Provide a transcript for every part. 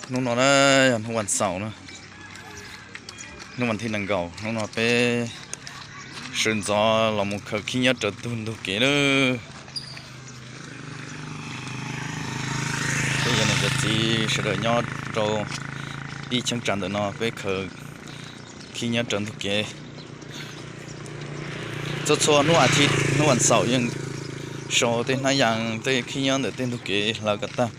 Hnub no na, yog hnub vas xaum na, hnub vas thib nees nkaum, hnub no peb sawv ntxov los mus khaws khib nyiab raws tug ntug kev lawm. Peb yog niam cov txiv sawv daws nyob rau ib cheeb tsam ntawm no peb khaws khib nyiab raws ntug kev. Txhua txhua hnub as thiv hnub vas xaum yeej sau tej hnab yas tej khib nyiab ntawm tej ntug kev hlawv kom tag.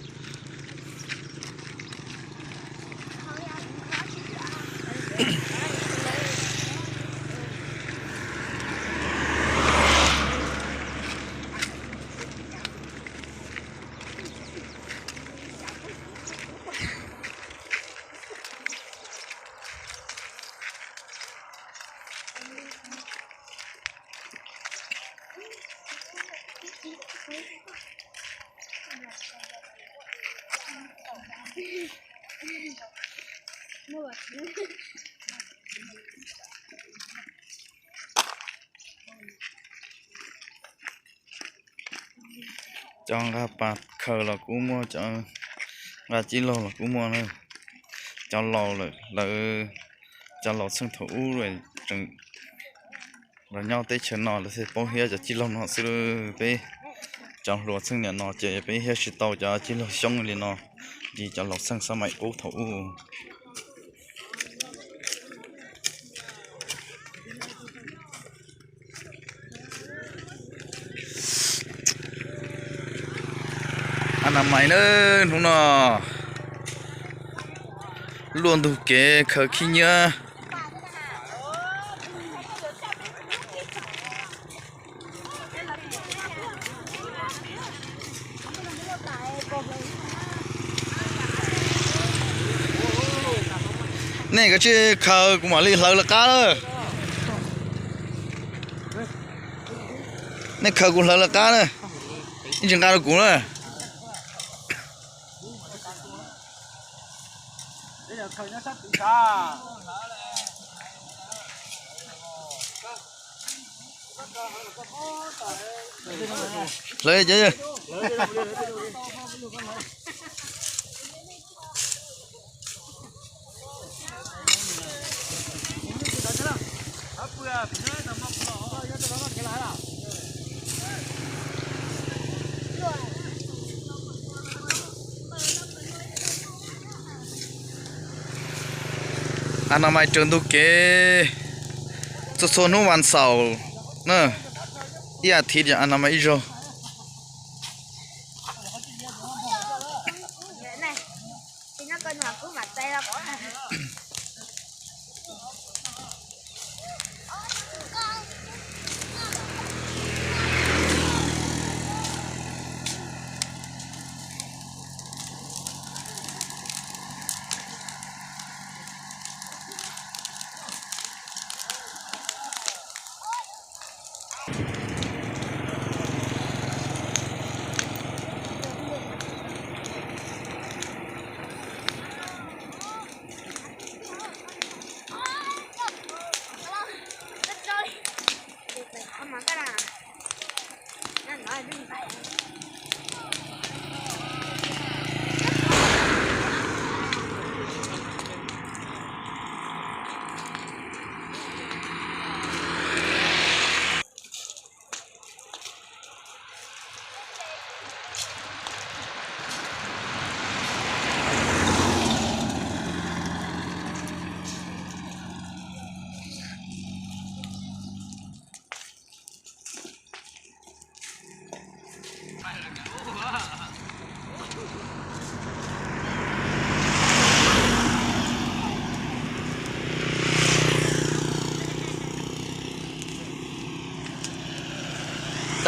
Cov nqa pas khaws los kuj muaj, cov nqa cib laug los kuj muaj na. Cov laus lawm, lawv cov laus txheej thaum ub tseem los nyob teb chaws no lawv thiaj paub hiab cov cib laug no xwb. Peb cov hluas txheej niam no ces peb hiab tsis tau cov cib laug xyoob li no, li cov laus txheej xab maim qub thaum ub. As nas mais na, hnub no luaj ntug kev khaws khib nyiab. Nej kav tsij khaws kuv mam li hlawv lawv qab na. Nej khaws kuv hlawv lawv qab na. Ib tsis nqa rau kuv na. Hlawv. As nas mais raws ntug kev txhua txhua hnub vas xaum na, ib as thiv yog as nas mais ib zaug.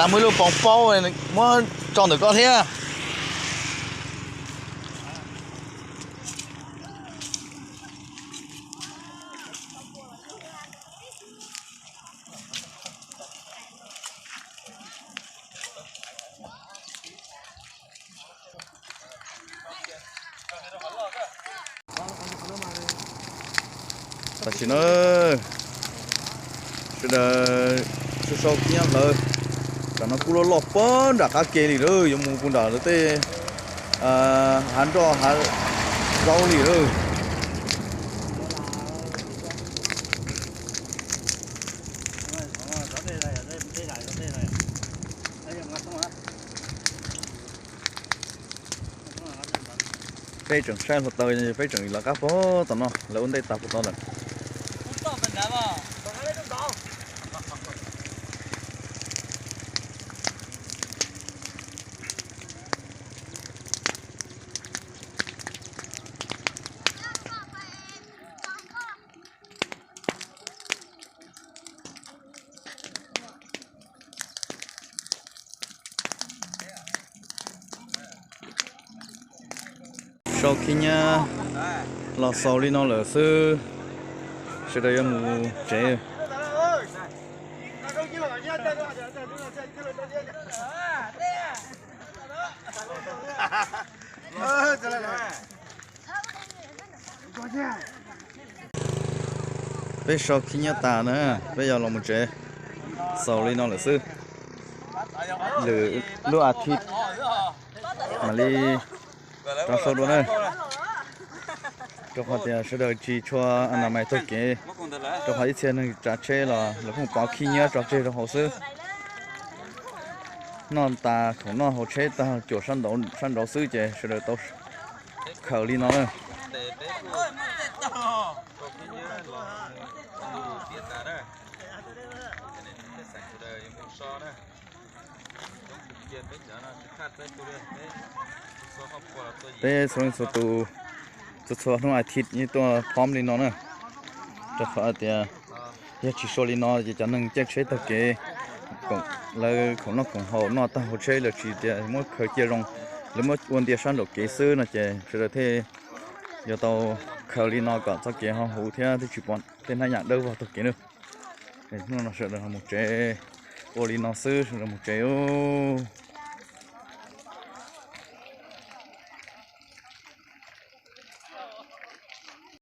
Cas muaj ib lub poos paub muab tso ntawm koj thiab. Tam sim no sawv daws sau sau khib nyiab hlawv, tam no kuj loj loj puag nram qab ke li lawm, yuav mus puag nram lawv tej hav nroj hav Zaub li lawm. Peb tseem saib hluav taws, peb tseem lawv qab puag tom no, lawv ua ntej tas puag tod lawm. Sau khib nyiab los xaus li no lawm xwb, sawv daws yuav mus tsev. Peb sau khib nyiab tas na, peb yuav los mus tsev, xaus li no lawm xwb. Lwm lub as thiv mam li rov sau dua na, rau qhov tias sawv daws tsis tshua a na mais taug kev, rau qhov ib txhia neeg tsav tsheb los lawv pheej pov khib nyiab tso tseg rau hauv xwb. Noj tas khoom noj hauv tsheb tag cuam sab nraud xwb ces sawv daws tau khaws li no na. Peb txhua leej txhua tus, txhua txhua hnub as thiv yeej tuaj phom li no na, rau qhov tias yog tsis sau li no ces cov neeg caij tsheb taug kev, lawv khoom noj khoom haus noj tag hauv tsheb lawm tsis tias muab khaws cia zoo, lawv muab ua ntias sab nraum kev xwb no ces sawv daws thiaj yuav tau khaws li no kom txoj kev ho huv thiab thiaj tsis pom tej hnab yam dawb vog taug kev na. Hnub no sawv daws mus tsev, ua li no xwb sawv daws mus tsev ub.